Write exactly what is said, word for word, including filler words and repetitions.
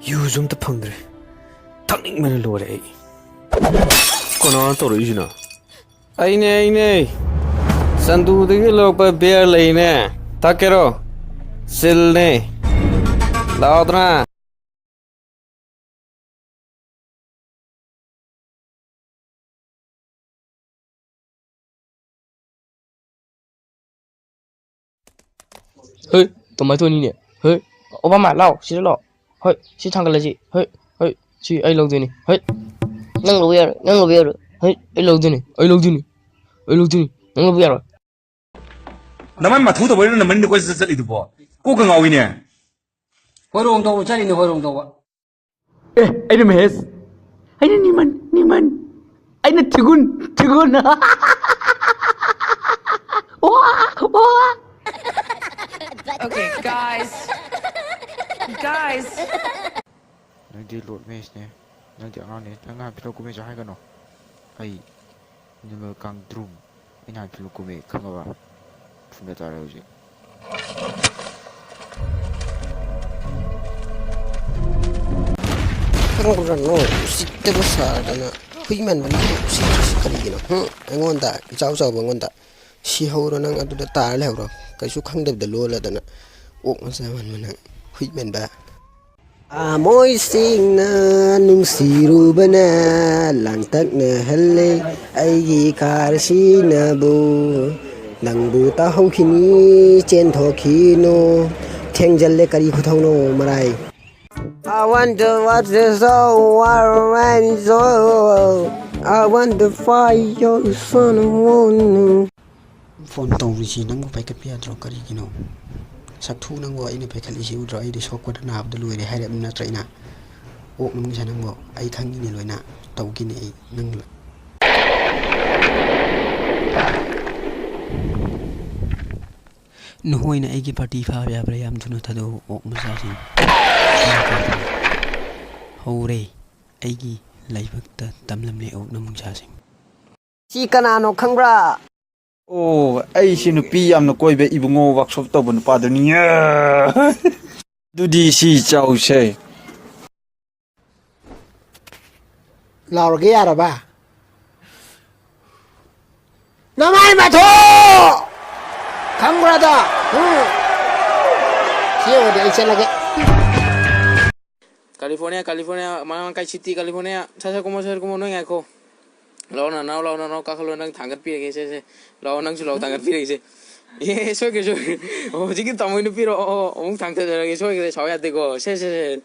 ꯌꯨꯁꯨ ꯑꯝꯇ ꯐꯪꯗ꯭ꯔꯦ꯫ ꯊꯛꯅꯤꯡꯕꯅ ꯂꯣꯏꯔꯦ ꯑꯩ꯫ ꯀꯅꯥꯅ ꯇꯧꯔꯛꯏꯁꯤꯅ? ꯑꯩꯅꯦ, ꯑꯩꯅꯦ꯫ ꯆꯥꯟꯗꯨꯗꯒꯤ ꯂꯧꯔꯛꯄ ꯕꯤꯌꯔ ꯂꯩꯅꯦ꯫ ꯊꯛꯀꯦꯔꯣ? ꯆꯤꯜꯅꯦ꯫ ꯂꯥꯛꯑꯣꯗꯅ꯫ ꯍꯣꯏ, ꯇꯣꯃꯥꯇꯣꯅꯤꯅꯦ꯫ ꯍꯣꯏ, ꯑꯣꯕꯥꯃꯥ, ꯂꯥꯎ, ꯁꯤꯗ ꯂꯥꯎ꯫ ꯍꯣꯏ, ꯁꯤ ꯊꯥꯡꯒꯠꯂꯁꯤ꯫ ꯍꯣꯏ, ꯍꯣꯏ, ꯁꯤ ꯑꯩ ꯂꯧꯗꯣꯏꯅꯤ꯫ ꯍꯣꯏ, ꯅꯪ ꯂꯧꯕ ꯌꯥꯔꯣꯏ, ꯅꯪ ꯂꯧꯕ ꯌꯥꯔꯣꯏ꯫ ꯍꯣꯏ, ꯑꯩ ꯂꯧꯗꯣꯏꯅꯤ, ꯑꯩ ꯂꯧꯗꯣꯏꯅꯤ, ꯑꯩ ꯂꯧꯗꯣꯏꯅꯤ, ꯅꯪ ꯂꯧꯕ ꯌꯥꯔꯣꯏ꯫ ꯅꯃꯥꯏ ꯃꯊꯧ ꯇꯧꯕꯩꯔꯣ ꯅꯃꯅꯤꯡꯗ ꯀꯣꯏꯆꯠ ꯆꯠꯂꯤꯗꯨꯕꯣ? ꯀꯣꯛꯀ ꯉꯥꯎꯏꯅꯦ꯫ ꯍꯣꯏꯔꯣꯡ ꯇꯧꯕ ꯆꯠꯂꯤꯅꯦ, ꯍꯣꯏꯔꯣꯡ ꯇꯧꯕ꯫ ꯑꯦ, ꯑꯩꯅ ꯃꯍꯦꯁ꯫ ꯑꯩꯅ ꯅꯤꯃꯟ, ꯅꯤꯃꯟ꯫ ꯑꯩꯅ ꯊꯤꯒꯨꯟ, ꯊꯤꯒꯨꯟ꯫ ꯋꯥ, ꯋꯥ꯫ Okay, guys. Guys. ꯅꯪꯗꯤ ꯂꯣꯠ ꯃꯦꯁꯅꯦ꯫ ꯅꯪꯗꯤ ꯑꯉꯥꯡꯅꯦ꯫ ꯅꯪ ꯅꯍꯥꯟ ꯐꯤꯂꯝ ꯀꯨꯝꯃꯦꯁꯨ ꯍꯥꯏꯒꯅꯣ꯫ ꯑꯩ ꯅꯤꯃꯜ ꯀꯥꯡꯗ꯭ꯔꯨꯝ꯫ ꯑꯩ ꯅꯍꯥꯟ ꯐꯤꯂꯝ ꯀꯨꯝꯃꯦ, ꯈꯪꯉꯕ? ꯐꯨꯝꯕ ꯇꯥꯔꯦ ꯍꯧꯖꯤꯛ꯫ ꯈꯪꯕ꯭ꯔꯥ ꯅꯣ? ꯎꯁꯤꯠꯇꯕ ꯁꯥꯗꯅ ꯍꯨꯏ ꯃꯥꯟꯕ ꯅꯪꯕꯨ ꯎꯁꯤꯠꯇ꯭ꯔꯤꯁꯤ ꯀꯔꯤꯒꯤꯅꯣ? ꯍꯨꯝ? ꯑꯩꯉꯣꯟꯗ, ꯏꯆꯥꯎ ꯆꯥꯎꯕ ꯑꯩꯉꯣꯟꯗ꯫ ꯁꯤꯍꯧꯔꯣ ꯅꯪ ꯑꯗꯨꯗ ꯇꯥꯔ ꯂꯩꯍꯧꯔꯣ꯫ ꯀꯩꯁꯨ ꯈꯪꯗꯕꯗ ꯂꯣꯜꯂꯗꯅ꯫ ꯑꯣꯛ ꯃꯆꯥ ꯃꯥꯟꯕ ꯅꯪ, ꯍꯨꯏ ꯃꯥꯟꯕ꯫ ꯊꯃꯣꯏꯁꯤꯡꯅ ꯅꯨꯡꯁꯤꯔꯨꯕꯅ ꯂꯥꯡꯇꯛꯅꯍꯜꯂꯦ ꯑꯩꯒꯤ ꯀꯥꯔꯁꯤꯅꯕꯨ꯫ ꯅꯪꯕꯨ ꯇꯥꯍꯧꯈꯤꯅꯤ, ꯆꯦꯟꯊꯣꯛꯈꯤꯅꯨ꯫ ꯊꯦꯡꯖꯜꯂꯦ, ꯀꯔꯤ ꯈꯨꯊꯧꯅꯣ ꯃꯔꯥꯏ? I want to watch the show, I want to, I want to fight your son, I want to. Phone ꯇꯧꯔꯤꯁꯤ ꯅꯪꯕꯨ ꯄꯥꯏꯈꯠꯄ ꯌꯥꯗ꯭ꯔꯣ? ꯀꯔꯤꯒꯤꯅꯣ? ꯁꯛꯊꯨ ꯅꯪꯕꯨ ꯑꯩꯅ ꯄꯥꯏꯈꯠꯂꯤꯁꯤ ꯎꯗ꯭ꯔꯣ? ꯑꯩꯗꯤ ꯁꯣꯛꯄꯗ ꯅꯥꯕꯗ ꯂꯣꯏꯔꯦ ꯍꯥꯏꯔꯕ ꯅꯠꯇ꯭ꯔꯣ ꯑꯩꯅ? ꯑꯣꯛ ꯅꯪꯁꯦ ꯅꯪꯕꯨ ꯑꯩ ꯈꯪꯉꯤꯅꯦ ꯂꯣꯏꯅ꯫ ꯇꯧꯈꯤꯅꯤ ꯑꯩ ꯅꯪ꯫ ꯅꯈꯣꯏꯅ ꯑꯩꯒꯤ ꯄꯥꯔꯇꯤ ꯐꯥꯕ ꯌꯥꯕ꯭ꯔꯥ? ꯌꯥꯝ ꯊꯨꯅ ꯊꯥꯗꯣꯛꯎ, ꯑꯣꯛ ꯃꯆꯥꯁꯤꯡ꯫ ꯍꯧꯔꯦ꯫ ꯑꯩꯒꯤ ꯂꯥꯏꯕꯛꯇ ꯇꯝꯂꯝꯂꯦ, ꯑꯣꯛ ꯅꯃꯨꯡꯁꯥꯁꯤꯡ꯫ ꯁꯤ ꯀꯅꯥꯅꯣ ꯈꯪꯕ꯭ꯔꯥ? ꯑꯣ, ꯑꯩꯁꯤ ꯅꯨꯄꯤ ꯌꯥꯝꯅ ꯀꯣꯏꯕ ꯏꯕꯨꯡꯉꯣ ꯋꯥꯛꯁꯣꯞ ꯇꯧꯕ ꯅꯨꯄꯥꯗꯨꯅꯤ꯫ ꯑꯗꯨꯗꯤ ꯁꯤ ꯆꯥꯎꯁꯦ꯫ ꯂꯥꯎꯔꯒꯦ ꯌꯥꯔꯕ? ꯅꯃꯥꯏ ꯃꯊꯣ! ꯈꯪꯕ꯭ꯔꯥꯗꯣ? ꯎꯝ꯫ ꯁꯤ ꯌꯧꯔꯗꯤ ꯑꯩ ꯆꯠꯂꯒꯦ꯫ ꯀꯦꯂꯤꯐꯣꯔꯅꯤꯌꯥ, ꯀꯦꯂꯤꯐꯣꯔꯅꯤꯌꯥ, ꯃꯔꯥꯡ ꯀꯥꯏ ꯁꯤꯇꯤ, ꯀꯦꯂꯤꯐꯣꯔꯅꯤꯌꯥ꯫ ꯁꯠ ꯁꯠ ꯀꯨꯝꯃꯣ, ꯁꯠ ꯁꯠ ꯀꯨꯝꯃꯣ, ꯅꯣꯏ ꯉꯥꯏꯈꯣ꯫ ꯂꯥꯛꯑꯣ, ꯅꯅꯥꯎ, ꯂꯥꯛꯑꯣ, ꯅꯅꯥꯎ, ꯀꯥꯈꯠꯂꯣ, ꯅꯪ ꯊꯥꯡꯒꯠꯄꯤꯔꯒꯦ, ꯁꯦ, ꯁꯦ꯫ ꯂꯥꯛꯑꯣ, ꯅꯪꯁꯨ ꯂꯥꯛꯑꯣ, ꯊꯥꯡꯒꯠꯄꯤꯔꯒꯦ, ꯁꯦ꯫ ꯑꯦ, ꯁꯣꯏꯈ꯭ꯔꯦ, ꯁꯣꯏꯈ꯭ꯔꯦ꯫ ꯑꯣ, ꯍꯧꯖꯤꯛꯀꯤ ꯇꯥꯃꯣꯒꯤ ꯅꯨꯄꯤꯔꯣ? ꯑꯣ, ꯑꯣ, ꯑꯃꯨꯛ ꯊꯥꯡꯊꯖꯔꯒꯦ, ꯁꯣꯏꯈ꯭ꯔꯦ, ꯁꯥꯎ ꯌꯥꯗꯦꯀꯣ꯫ ꯁꯦ, ꯁꯦ, ꯁꯦ꯫